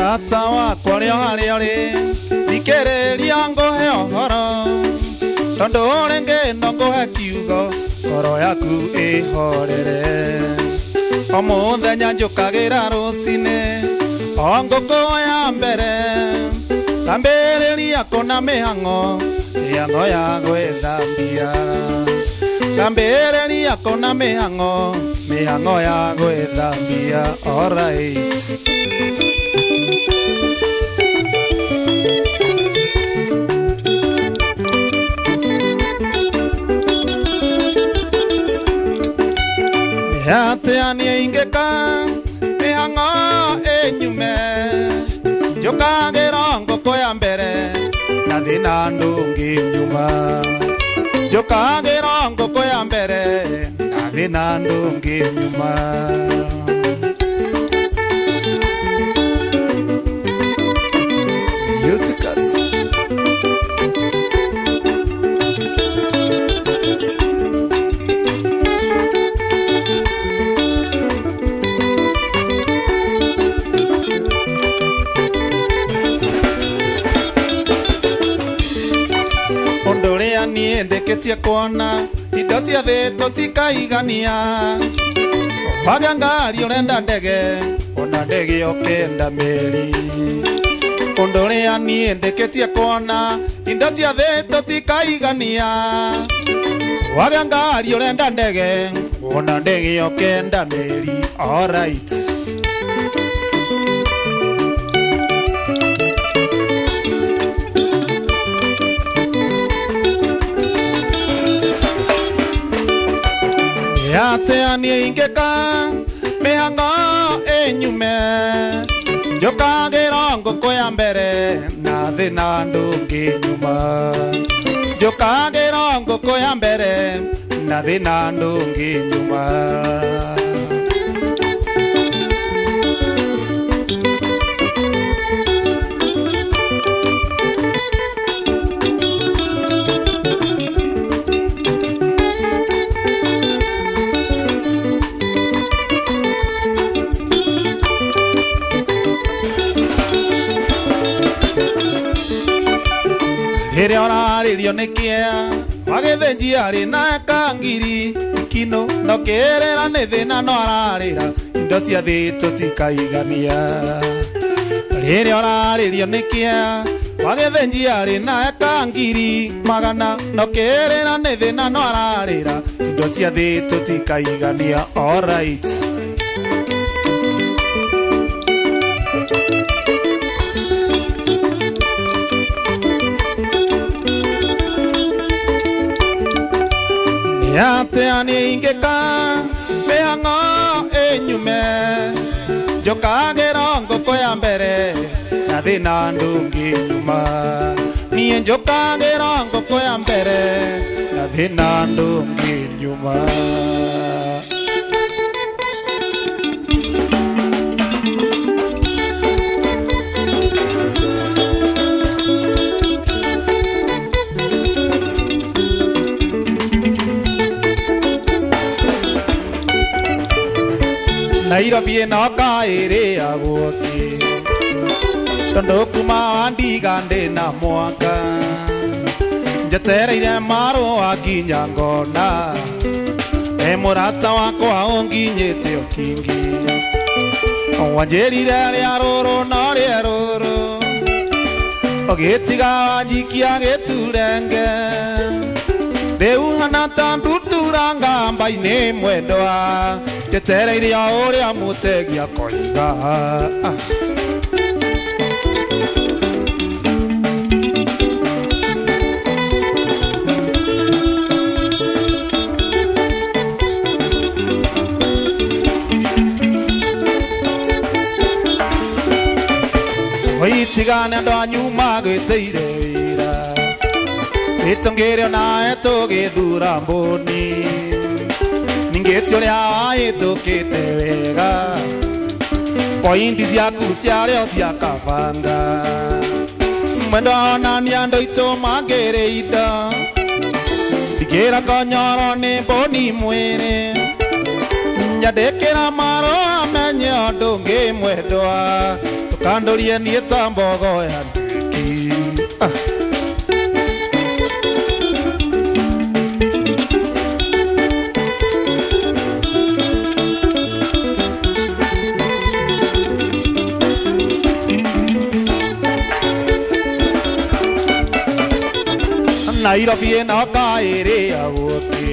Mũrata wakwa ũrĩa harĩa ũrĩ thikĩrĩria ngũhe ũhoro tondũ rĩngĩ no ngũhe kiugo ngoro yaku ĩhorere o mũthenya njũkagĩra rũcinĩ o ngũkũ ya mbere ngambĩrĩria kũna mĩhang'o mĩhang'o ya gwĩthambia ngambĩrĩria kũna mĩhang'o mĩhang'o ya gwĩthambia alright. Atia niĩ ingĩka mĩhang'o ĩnyume njũkagĩra ngũkũ ya mbere na thĩna ndũngĩnyuma njũkagĩra ngũkũ ya mbere na thĩna ndũngĩnyuma. Eutychus. Niĩ ndĩkĩtie kuona indo cia thĩ tũtikaigania wagĩa ngari ũrenda ndege ona ndege ũkenda meri ũndũ ũrĩa niĩ ndĩkĩtie kuona indo cia thĩ tũtikaigania wagĩa ngari ũrenda ndege ona ndege ũkenda meri alright. Atia niĩ ingĩka mĩhang'o ĩnyume njũkagĩra ngũkũ ya mbere na thĩna ndũngĩnyuma njũkagĩra ngũkũ ya mbere na thĩna ndũngĩnyuma. Rĩrĩa ũrarĩrio nĩ kĩea wagĩthĩnjia arĩ na eka ngiri ikino no kĩrĩra nĩ thĩna no ararĩra indo cia thĩ tũtikaigania rĩrĩa ũrarĩrio nĩ kĩea wagĩthĩnjia arĩ na eka ngiri magana no kĩrĩra nĩ thĩna no ararĩra indo cia thĩ tũtikaigania alright. Atia niĩ ingĩka mĩhang'o ĩnyume njũkagĩra ngũkũ ya mbere na thĩna ndũngĩnyuma niĩ njũkagĩra ngũkũ ya mbere na thĩna ndũngĩnyuma. Nairobi ĩno kaĩrĩagwo kĩ tondũ kuma wandiga ndĩ na mwaka njetereire marũa nginya ngona e mũrata wakwa ũnginyĩte ũkingi wanjĩrire rĩa rũrũ no rĩa rũrũ ũgĩtiga wanjikia gĩturenge rĩu hana ta ndutura ngamba-inĩ mwendwa njetereire o ũrĩa mũtegi akoiga. Oitigane andũ anyu magwĩtĩire wĩra ĩtũngĩre onawe tũgĩthura mbũni ningĩti ũrĩa wahĩtũkĩte wega pointi ciaku ciarĩo cia kabanga mwendwa onania andũ aitũ mangĩrĩ indo ndigĩra konyoro nĩ mbũni mwĩrĩ nyandĩkĩra marũa menye ũndũ ngĩmwe. Mwendwa tukandurie niĩ ta mbogo ya ndwĩki. Nairobi ĩno kaĩrĩ ya gũkĩ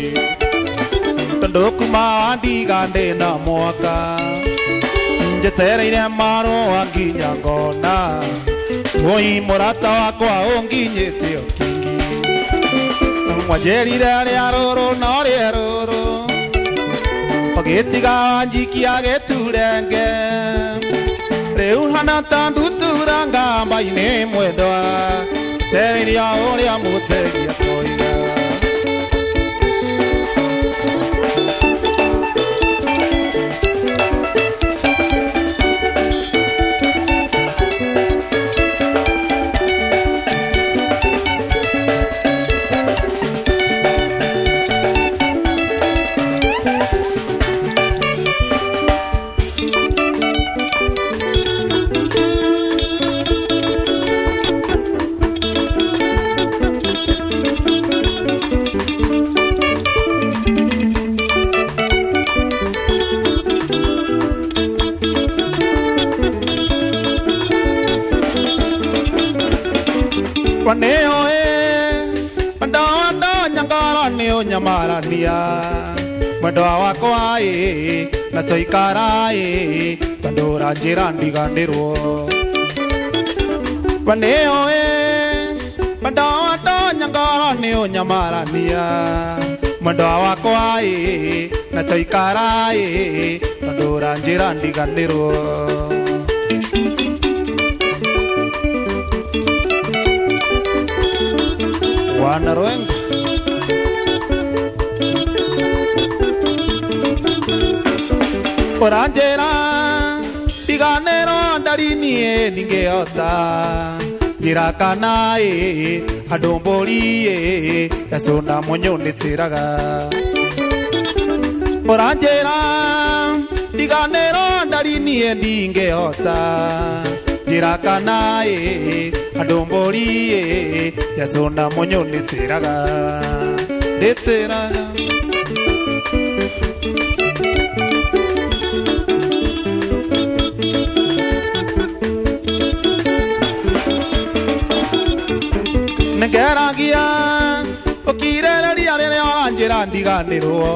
tondũ kuma wandiga ndĩ na mwaka njetereire marũa nginya ngona woi mũrata wakwa ũnginyĩte o kingi mwanjĩrire rĩa rũrũ no rĩa rũrũ ũgĩtiga wanjikia gĩturenge rĩu hana ta ndutura ngamba-inĩ mwendwa tereria ũrĩa mũtegi akoiga. Nyamarania mwendwa wakwa ĩ na tũikara ĩ tondũ ũranjĩra ndiganĩrwo we nĩũĩ mwendwa watonya ngoro nĩ ũnyamarania mwendwa wakwa ĩ na tũikara ĩ tondũ ũranjĩra ndiganĩrwo. Wanarwenga ũranjĩra ndiganĩrwo ndari niĩ ndingĩhota njĩra kana ĩ andũ mbũri ĩ gacũna mũnyũ nĩtĩraga ũranjĩra ndiganĩrwo ndari niĩ ndingĩhota njĩra kana ĩ andũ mbũri ĩ gacũna mũnyũ nĩtĩraga ndĩtĩraga. Nĩngeragia ũkirĩrĩria rĩrĩa ũranjĩra ndiganĩrwo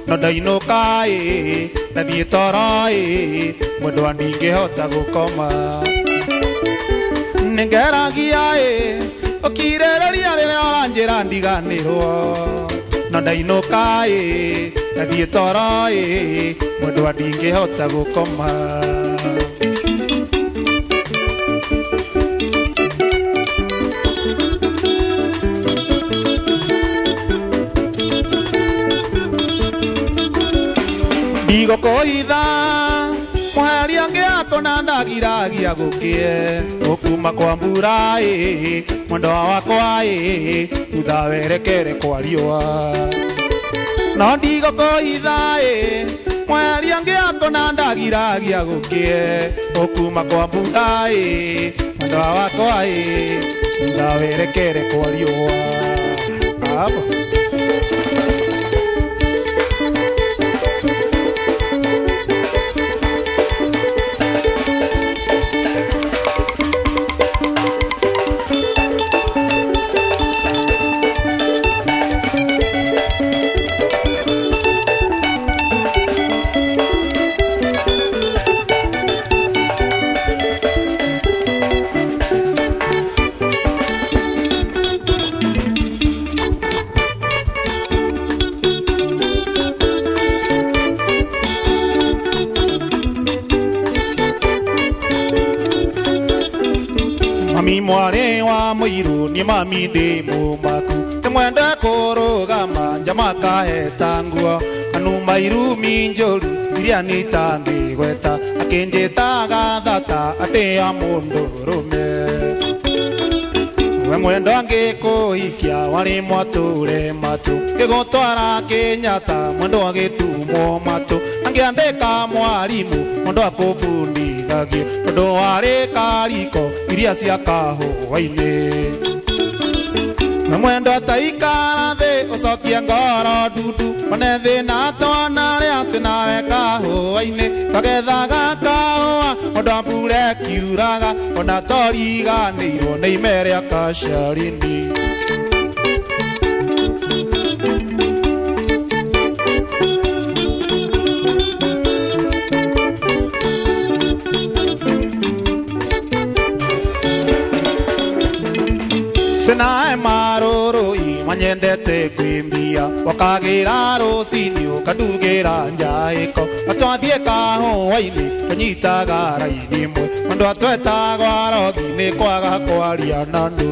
no ndainũka ĩ ndathiĩ toro ĩ mwendwa ndingĩhota gũkoma. Nĩngeragia ĩ ũkirĩrĩria rĩrĩa ũranjĩra ndiganĩrwo no ndainũka ĩ ndathiĩ toro ĩ mwendwa ndingĩhota gũkoma. Ndigũkũhitha mũheria ngĩakũna ndagiragia gũkĩe gũkuma kwa mbura ĩ mwendwa wakwa ĩ thutha werekere kwa riũa no ndigũkũhitha ĩ mũheria ngĩakũna ndagiragia gũkĩe gũkuma kwa mbura ĩ mwendwa wakwa ĩ thutha werekere kwa riũa. Abo. Mami mware wa mũirũ nĩ mami ndĩ mũmaku tĩmwende kũrũgama nja makaheta nguo kanuma irumi njũru iria nitangĩgweta akĩnjĩtaga thata atĩ ya mũndũrũme. We mwendo angĩkũhikia warĩ mwatũre matũ gĩgũtwara Kenyatta mwendo agĩtumwo matũ angĩandĩka mwarimũ mwendo akũbundithagie tondũ warĩ kariko iria cia kahũa-inĩ. We mwendo taikara thĩ ũcokie ngoro ndundu one thĩna twana arĩa twĩ nawe kahũa-inĩ twagethaga kahũa mũndũ mbura ĩkiuraga ona toriganĩirwo nĩ ime rĩa kacarini. Twĩnae marũrũi manyendete kwĩmbia wakagĩra rũcinĩ ũkandugĩra njaĩko atwathiĩ kahũa-inĩ tũnyitaga raini ĩmwe mũndũ atwetagwo arogi nĩ kwaga kwaria na nũ.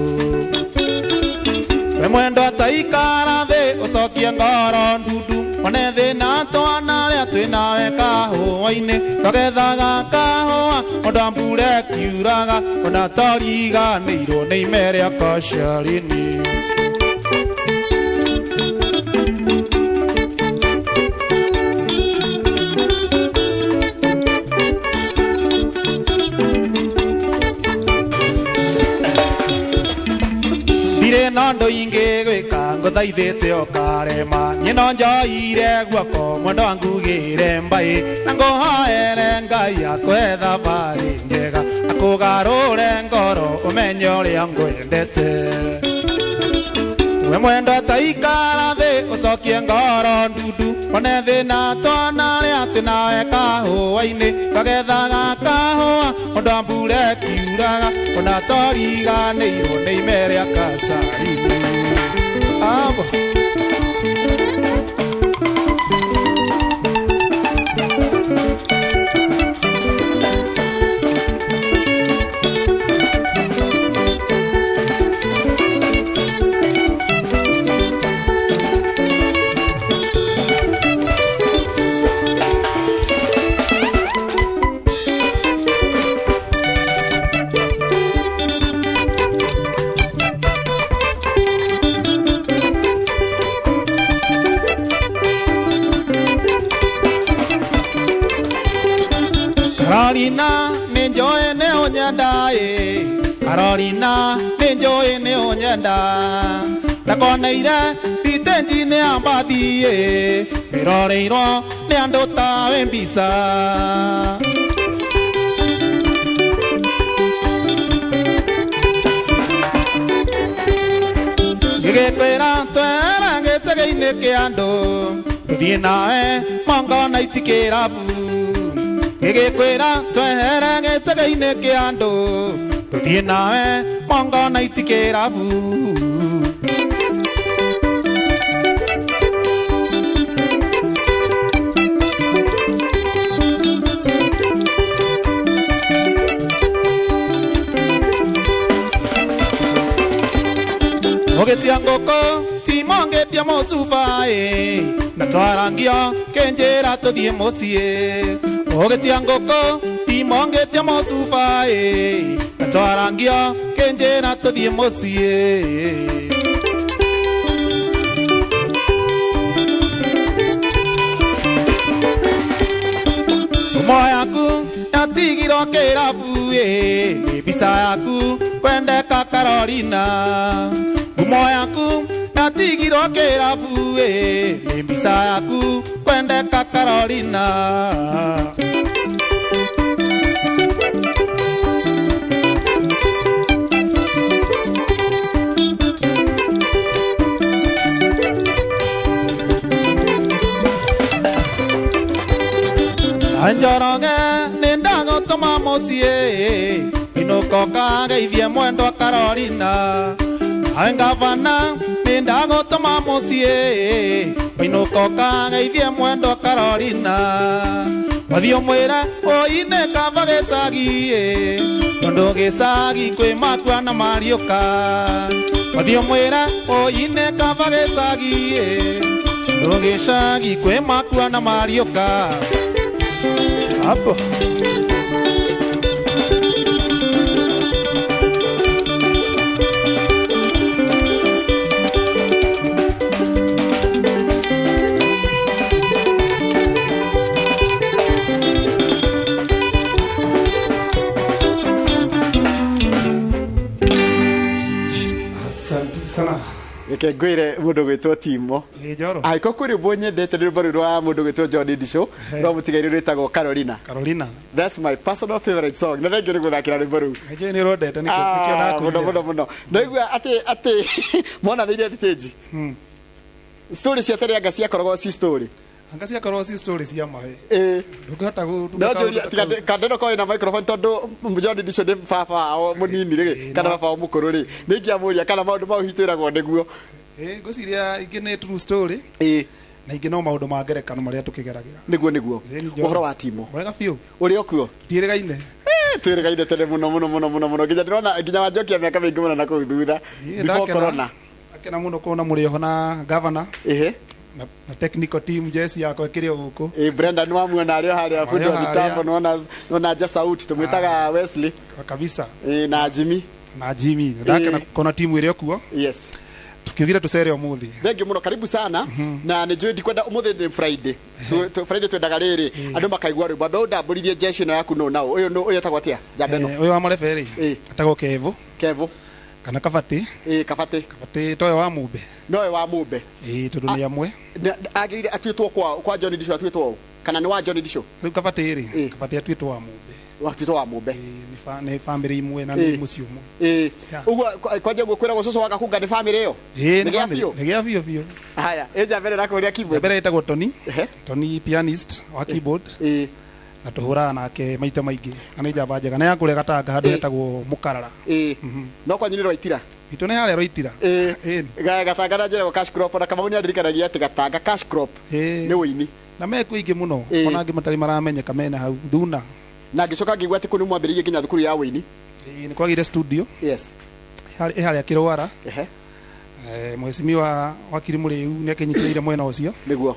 We mwendo taikara thĩ ũcokie ngoro ndundu one thĩna twana arĩa twĩ nawe kahũa-inĩ twagethaga kahũa mũndũ mbura ĩkiuraga ona toriganĩirwo nĩ ime rĩa kacarini. Ndirĩ na ũndũ ingĩ gwĩka ngũthaithĩte ũkarema niĩ no njoire guoko mwendo angugĩre mbaĩ na ngũhoere Ngai akũhe thabarĩ njega akũgarũre ngoro ũmenye ũrĩa ngwendete. We mwendo taikara thĩ ũcokie ngoro ndundu one thĩna twana arĩa twĩ nawe kahũa-inĩ twagethaga kahũa mũndũ mbura ĩkiuraga ona toriganĩirwo nĩ ime rĩa kacarini. Abo. Karolina nĩ njũĩ nĩ ũnyenda ĩ Karolina nĩ njũĩ nĩ ũnyenda ndakoneire thitĩnji-inĩ ya mbathi ĩ wĩroreirwo nĩ andũ tawe mbica. Ngĩgĩkwĩra twere gĩcegĩ-inĩ kĩa andũ tũthiĩ nawe mongo na itikĩrabu ngĩgĩkwĩra twehere gĩcegĩ-inĩ kĩa andũ tũthiĩ nawe mongo na itikĩrabu. Ũgĩtia ngũkũ timongĩtie mũcuba ĩ na twarangio kĩnjĩra tũthiĩ mũciĩ. Ũgĩtia ngũkũ timongĩtie mũcuba ĩ na twarangio kĩnjĩra tũthiĩ mũciĩ. Ngumo yaku yatigirwo kĩrabu ĩ nĩ mbica yaku kwendeka Karolina. Ngumo yaku yatigirwo kĩrabu ĩ nĩ mbica yaku kwendeka Karolina. Njoroge nĩ ndagũtũma mũciĩ inũka ũkageithie mwendwa Karolina. Nawe ngavana nĩ ndagũtũma mũciĩ inũka ũkageithie mwendwa Karolina. Wathiĩ ũmwĩre ũine kaba gĩcagi tondũ gĩcagi kwĩ makua na mariũka. Wathiĩ ũmwĩre ũine kaba gĩcagi tondũ gĩcagi kwĩ makua na mariũka. Hapo. Sana. Reke ngwĩre mũndũ gwĩtwo Timo. Ĩ Njoro. Angĩkorwo kwĩ rwĩmbo nyendete nĩ rwĩmbo rũu rwa mũndũ gwĩtwo John Ndisho rwa mũtigairĩ rwĩtagwo Carolina. Carolina. That's my personal favorite song. Na thengiũ nĩ gũthakĩra rwĩmbo rũu. Nĩkĩo nĩ ũrondete nĩkĩo Ah, mũno ndakũinĩra. mũno mũno. Ndaigua atĩ monanĩire stage. Story cia tene anga ciakoragwo ci story. Anga ciakorwo ci story cia maĩ. Ĩ. Ndũngĩhota No njũria tiga kandeno ko ina microphone tondu John Ndisho nĩ baba wao mũnini rĩ kana baba wao mũkũrũ rĩ nĩ ingĩamũria kana maũndũ mau hihi twĩragwo nĩguo. Ĩ ngwĩciria ingĩ nĩ true story. Ĩ. Na ingĩ no maũndũ ma ngerekano marĩa tũkĩgeragĩra. Nĩguo nĩguo. Ĩ, nĩ Njoro. Ũhoro wa Timo. Wega biũ. Ũrĩ o kuo? Tutiĩrĩgaine. Twĩrĩgaine tene mũno mũno mũno mũno mũno nginya ndĩrona nginya wanjokia mĩaka mĩingĩ mũno na kũu thutha Niĩ before ndakena. corona. Ndakena mũno kuona mũrĩ oho na governor. Ehe. Na technical team jesi yakwa ĩkĩrĩ o gũkũ. Ĩ Brenda nĩ wamuona arĩ o harĩa fundi wa Arĩ o mitambo harĩa. nĩwona nĩwona nja sauti tũmwĩtaga Wesley. Kabisa. Ĩ na Jimmy. Na Jimmy. Ndakena kuona timu ĩrĩ o kuo. Yes. Tukiugire tucere ũmũthĩ. Thengiũ mũno karibu sana na nĩ njũĩ ndikwenda ũmũthĩ nĩ Friday. Friday twendaga rĩrĩ andũ makaigua rwĩmbo ambe ũndambũrithie jeshi ĩno yaku nũ nao ũyũ ũyũ etagwo atĩa njamba ĩno. Ũyũ wa marebe rĩ Ĩ. etagwo Kevo. Kevo. Kana Kabati. Ĩ Kabati. Kabati toyo wa Mumbe. Nowe wa Mumbe. Ĩ tondũ nĩ amwe. Agĩrĩire atuĩtwo kwa John Ndisho atuĩtwo ũũ kana nĩ wa John Ndisho? Rĩu Kabati rĩ Ĩ. Kabati atuĩtwo wa Mumbe. Watuĩtwo wa Mumbe. Ĩ, nĩ family imwe na nĩ Ĩ. mũciĩ ũmwe. Ĩ. Yeah. Ũguo kwanja ũguo kwĩragwo cũcũ wa Gakunga nĩ family ĩyo? Ĩ, Nĩ nĩ gĩa family. biũ? Nĩ gĩa biũ biũ. Haya, ĩ njamba ĩno ĩrakũria keyboard. Mbere ĩtagwo Tony. Ehe. Tony pianist wa keyboard. Ĩ. Na tũhũraga nake maita maingĩ. Na nĩ njamba njega. Na ya kũrĩa Gatanga handũ Ĩ. hetagwo Mũkarara. Ĩ. No kwanyu nĩ Rwaitira. Itũ nĩ harĩa Rwaitira. Ĩ. Ĩ. Gatanga na njĩragwo cash crop na Kamau nĩ andirikanagia atĩ Gatanga cash crop Ĩ. nĩ ũini. Na mekuo ingĩ mũno. Ĩ. Ona angĩ matarĩ maramenyeka mena hau Thuna. Na ngĩcoka ngĩigua atĩ kũu nĩ mwambĩrĩirie nginya thukuru ya ũini. Ĩ, nĩ kwagĩire studio. Yes. Ĩ harĩa Kĩrwara. Ehe. Mheshimiwa wakiri Mũrĩu nĩ akĩnyitĩrĩire mwena ũcio. Nĩguo.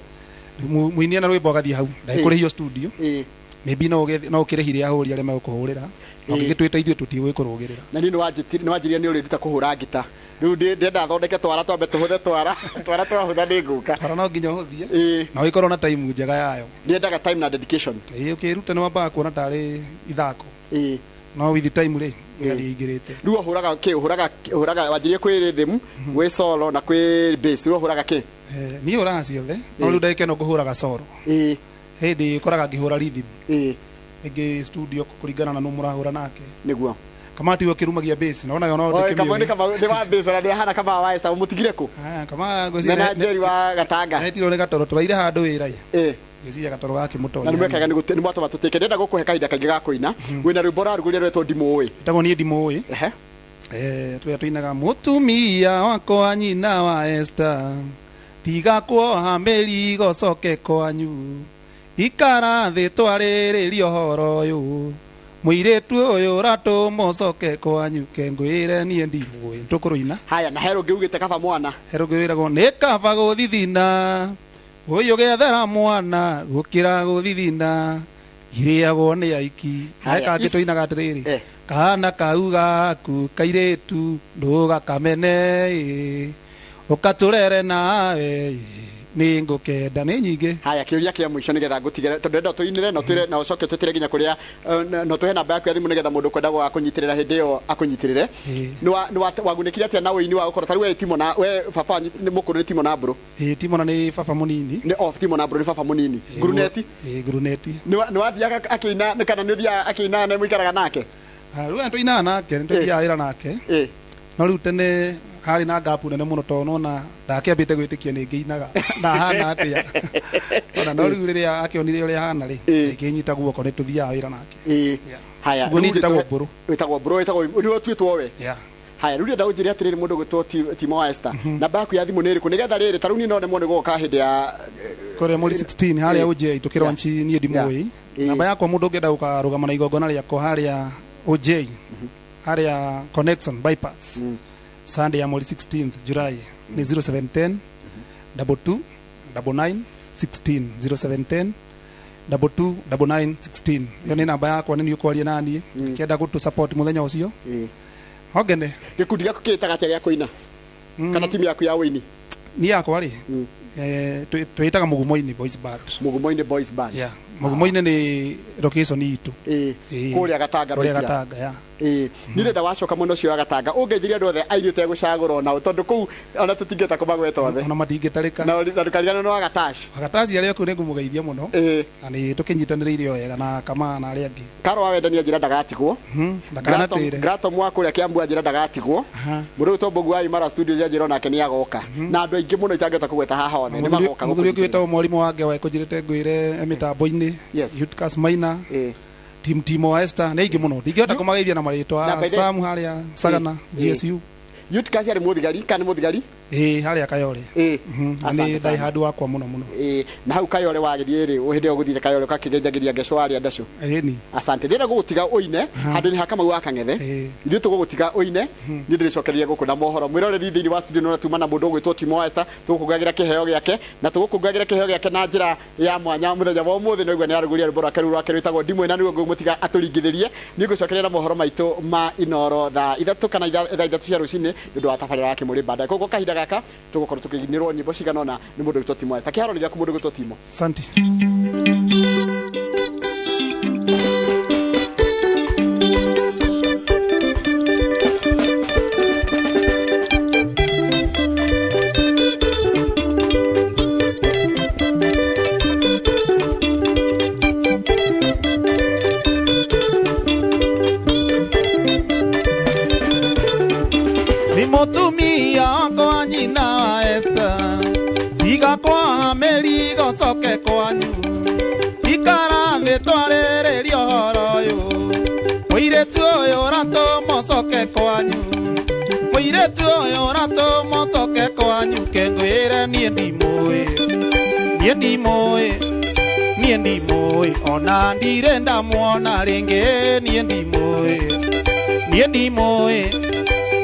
Mũini ena rwĩmbo agathiĩ hau. Ndagĩkũrĩhio studio. Ĩ. Maybe no ũkĩrĩhire ahũri arĩa megũkũhũrĩra. No Ĩ. gĩgĩtwĩta ithuĩ tũtigwĩkũrũgĩrĩra. Na niĩ nĩ wanjĩrire nĩ ũrĩruta kũhũra ngita. Rĩu ndĩrenda thondeke twara twambe tũhũthe twara. Twara twahũtha nĩ ngũka. Twara no nginya ũhũthie. Ĩ. Na ũgĩkorwo na time njega yayo. Nĩendaga time na dedication. Ĩ, ũkĩruta nĩ wambaga kuona tarĩ ithako. Ĩ. No with time rĩ, ĩgathiĩ ĩingĩrĩte. Rĩu ũhũraga kĩ? Ũhũraga wanjirie kwĩ rhythm, gwĩ solo na kwĩ bass. Rĩu ũhũraga kĩ? Niĩ hũraga ciothe. No rĩu ndagĩka ĩno ngũhũraga solo. Ĩ. Hĩndĩ ũkoraga ngĩhũra rhythm. Ĩ. Ĩngĩ studio kũringana na nũ mũrahũra nake. Nĩguo. Kamati ũyũ ũkĩrumagia bass. Na onayo no Oe, Kamau nĩ ndĩkĩmĩũĩ. Kamau nĩ wa bass ona nĩ ahana Kamau wa Esther mũtigire kũ? Ah, Kamau Na ngwĩciria na Jerry wa Gatanga. Netirwo nĩ gatoro tũraire handũ wĩra. Ĩ. Ngwĩciria gatoro gakĩmũtoria. Na nĩ mwekaga nĩ mwatũma tũtĩke. Ndĩrenda gũkũhe kahinda kaingĩ ga kũina. Wĩna rwĩmbo ũrarugũria rwetwo Ndimũĩ. Ĩtagwo niĩ Ndimũĩ. Ehe. Tũrĩa tũinaga mũtumia wakwa nyina wa Esther tiga kuoha mĩrigo coke kwanyu ikara thĩ twarĩrĩrie ũhoro ũyũ mũirĩtu ũyũ ũratũma ũcoke kwanyu ke ngwĩre niĩ ndimũĩ. Tũkũrũina. Haya, na he rũngĩ ugĩte kaba mwana. He rũngĩ rwĩragwo nĩ kaba gũthithina ũyũ gethera mwana gũkĩra gũthithina irĩagwo nĩ aiki. Na he Haya, kangĩ tũinaga atĩrĩrĩ Eh. kana kau gaku kairĩtu ndũgakamene ĩ ũkatũrere nawe nĩ ngũkenda nĩ nyingĩ. Haya, kĩũria kĩa mũico nĩgetha ngũtigĩre tondũ ndĩrenda tũinĩre na ũtwĩre na ũcoke ũtwĩtĩre nginya kũrĩa na ũtũhe namba yaku ya thimũ nĩgetha mũndũ ũkwenda gũgakũnyitĩrĩra hĩndĩ ĩyo akũnyitĩrĩre. Ĩ. Nĩ wagunĩkire atĩa na ũini wa gũkorwo ta rĩu we Timo na we baba wanyu nĩ mũkũrũ nĩ Timo na Mbũrũ? Ĩ, Timo na nĩ baba mũnini. Nĩ off Timo na Mbũrũ nĩ baba mũnini. Nguruneti? Ĩ, nguruneti. Nĩ wathiaga akĩina nĩ kana nĩ ũthiaga akĩina na mũikaraga nake? Ah, rĩu tũinaga nake, nĩ tũthiaga wĩra nake. Ĩ. No rĩu tene harĩ na ngapu nene mũno tondũ nona ndakĩambĩte gwĩtĩkia nĩ ngĩinaga ndahana atĩa. Ona no rĩu rĩrĩa akĩonire ũrĩa hana rĩ, Ĩ. ngĩnyita guoko nĩ tũthiaga wĩra nake. Ĩ. Yeah. Haya, Ũguo niĩ rĩu njĩtagwo Mbũrũ. Wĩtagwo Mbũrũ, wĩtagwo nĩ ũtuĩtwo we. Yeah. Haya, rĩu ndĩrenda ũnjĩre atĩrĩrĩ mũndũ gwĩtwo Timo wa Esther. Namba yaku ya thimũ nĩ ĩrĩkũ nĩgetha rĩrĩ ta rĩu niĩ no nemwo nĩ gũka hĩndĩ ya Kũrĩa mweri 16 harĩa OJ tũkĩronchi niĩ ndimũĩ. Ĩ. Namba yakwa mũndũ ũngĩenda gũkarũgama na igongona rĩakwa harĩa OJ harĩa Connection bypass Sunday ya mweri 16th July ni 0710 22 99 16 0710 22 99 16. Iyo nĩ namba yakwa nĩ niĩ ũkwaria naniĩ kĩenda gũtũ support mũthenya ũcio. Hongene. Gĩkundi gĩaku kĩĩtaga atĩa gĩa kũina? Kana timu yaku ya ũini? Niĩ yakwa rĩ, twĩtaga Mũgumo-inĩ Boys Band. Mũgumo-inĩ Boys Band. Yeah. Mugumo-inĩ nĩ location itũ. Kũrĩa Gatanga. Kũrĩa Gatanga ya. Niĩ ndenda wacoka mwena ũcio wa Gatanga ũngeithirie andũ othe airĩ ũtegũcagũra onao tondũ kũu ona tũtingĩhota kũmagweta othe. Ona matingĩtarĩka. Na ndũkariganĩrwo nĩ wa Gataci. Gataci arĩa kũu nĩngũmũgeithia mũno. Na nĩ tũkĩnyitanĩrĩire o wega na Kamaa na arĩa angĩ. Karo wa Wendani anjĩra ndagatigwo. Ndakanatĩre. Gratom wa kũrĩa Kiambu anjĩra ndagatigwo. Mũndũ ũyũ Mbogu wa Imara Studios anjĩra onake nĩ agoka. Na andũ aingĩ mũno itangĩhota kũgweta haha othe nĩ magoka. Mũthuri ũngĩ wĩtagwo Mwarimũ wa Ngewa ekũnjĩrĩte ngwĩre mĩtambo-inĩ. Eutychus Maina. Timo wa Esther nĩ aingĩ mũno ndingĩhota kũmageithia na marĩtwa Sam harĩa Sagana GSU. Eutychus arĩ mũthigari kana nĩ mũthigari? Harĩa Kayore. Nĩ ndaihandu wakwa mũno mũno. Na hau Kayore wagĩthiĩ rĩ hĩndĩ ĩyo ũgũthiĩte Kayore ũgakĩgeithagĩria Ngeco arĩa Ndacũ. Ĩni. Asante. Ndĩrenda gũgũtiga ũine handũ-inĩ ha Kamau wa Kang'ethe. Ithuĩ tũgũgũtiga ũine niĩ ndĩrĩcokereria gũkũ na mohoro. Mwĩroreri thĩinĩ wa studio nĩ tuma na mũndũ ũgwĩtwo Timo wa Esther tũgũkũngagĩra kĩheo gĩake na tũgũkũngagĩra kĩheo gĩake na njĩra ya mwanya mũthenya wa ũmũthĩ no igua nĩ arugũria rwĩmbo rwake rũu rwake rwĩtagwo Ndimũ na nĩguo ngũmũtiga atũringithĩrie. Niĩ ngũcokeria na mohoro maitũ ma Inoro thaa 3 kana thaa 3 cia rũcinĩ nĩ ũndũ wa tabarĩra wa Kĩmũrĩ baadaye. Koguo kahinda gaka tũgũkorwo tũkĩinĩrwo nyĩmbo cigana ũna nĩ mũndũ ũgwĩtwo Timo Esther. Kĩharo nĩ gĩaku mũndũ ũgwĩtwo Timo. Asante. Mutumia kwa nyina wa Esther tiga kwa mĩrigo coke kwanyu ikara thĩ twarĩrĩrie ũhoro ũyũ mũirĩtu ũyũ ũratũma ũcoke kwanyu mũirĩtu ũyũ ũratũma ũcoke kwanyu kengwĩre niĩ ndimũĩ niĩ ndimũĩ niĩ ndimũĩ ona ndirĩ ndamuona rĩngĩ niĩ ndimũĩ niĩ ndimũĩ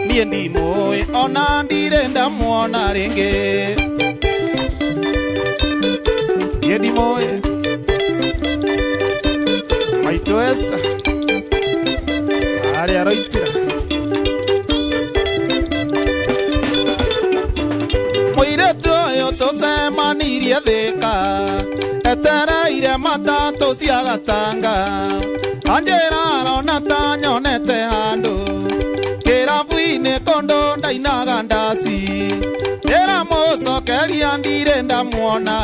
niĩ ndimũĩ ona ndirĩ ndamuona rĩngĩ niĩ ndimũĩ maitũ Esther harĩa aroitĩra mũirĩtu ũyũ tũcemanirie Thĩka etereire matatũ cia Gatanga anjĩra arona ta nyonete handũ kĩrabu-inĩ kũndũ ndainaga ndaci ndĩramũcokeria ndirĩ ndamuona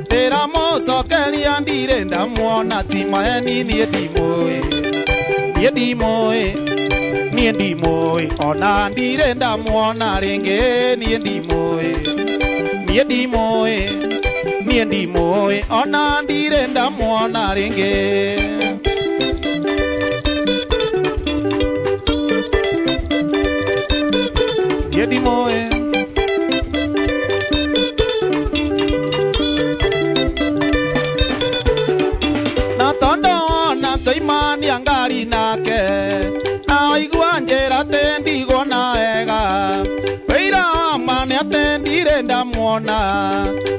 ndĩramũcokeria ndirĩ ndamuona ti maheni niĩ ndimũĩ niĩ ndimũĩ niĩ ndimũĩ ona ndirĩ ndamuona rĩngĩ niĩ ndimũĩ niĩ ndimũĩ niĩ ndimũĩ ona ndirĩ ndamuona rĩngĩ. Niĩ ndimũĩ na tondũ wona tũimania ngari nake na waigua njĩra atĩ ndigwona wega wĩira wa ma nĩ atĩ ndirĩ ndamuona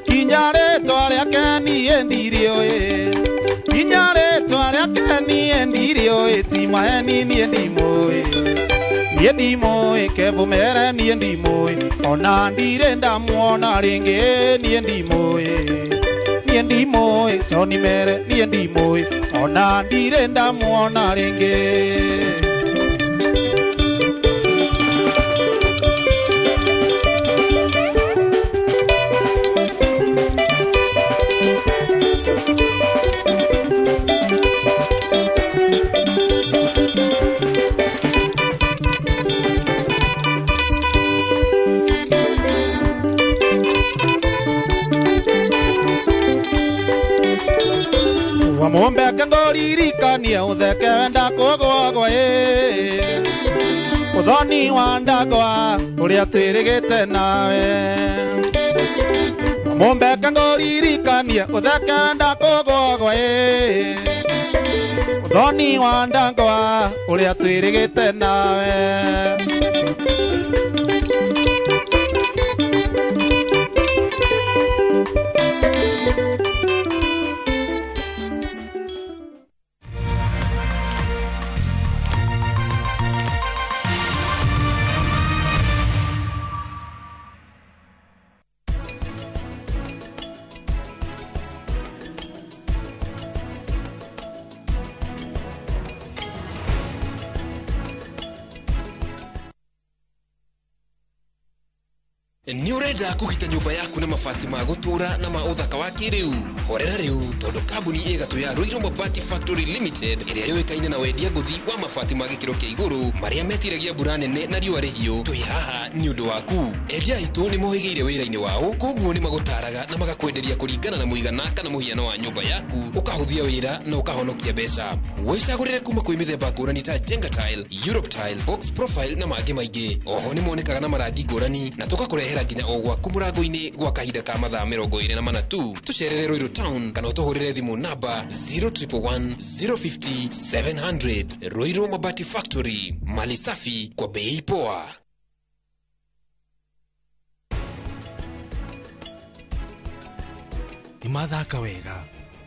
kinya rĩtwa rĩake niĩ ndirĩũĩ kinya rĩtwa rĩake niĩ ndirĩũĩ ti maheni niĩ ndimũĩ niĩ ndimũĩ kevumere niĩ ndimũĩ ona ndirĩ ndamuona rĩngĩ niĩ ndimũĩ niĩ ndimũĩ Tony mere niĩ ndimũĩ ona ndirĩ ndamuona rĩngĩ. Wamuombeke ngoririkanie utheke wenda kũgwagwa ĩ ũthoni wa ndagwa ũrĩa twĩrĩgĩte nawe Wamuombeke ngoririkanie utheke wenda kũgwagwa ĩ ũthoni wa ndagwa ũrĩa twĩrĩgĩte nawe. Nĩ ũrenda kũgita nyũmba yaku na mabati ma gũtũũra na ma ũthaka wa kĩrĩu? Horera rĩu, tondũ kambuni ĩgatũ ya Ruiru Mabati Factory Limited, ĩrĩa yũĩkaine na wendia ngũthi wa mabati ma gĩkĩro kĩa igũrũ marĩa metiragia mbura nene na riũa rĩhiũ, twĩ haha nĩ ũndũ waku. Endia aitũ nĩ mohĩgĩire wĩra-inĩ wao, koguo nĩ magũtaraga na magakwenderia kũringana na mũigana kana mũhiano wa nyũmba yaku, ũkahũthia wĩra na ũkahonokia mbeca. Wĩcagũrĩre kuma kwĩ mĩthemba ngũrani ta Jenga Tile, Europe Tile, Box Profile na mangĩ maingĩ. Oho nĩ monekaga na marangi ngũrani na tũgakũrehera nginya o gwaku mũrango-inĩ gwa kahinda ka mathaa 24 tu. Tũcerere Ruiru Town kana ũtũhũrĩre thimũ namba 0111 050 700. Ruiru Mabati Factory, mali safi kwa bei poa. Nĩ mathaka wega,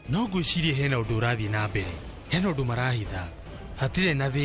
no ngwĩciria hena ũndũ ũrathiĩ na mbere, hena ũndũ marahitha, hatirĩ na thĩna.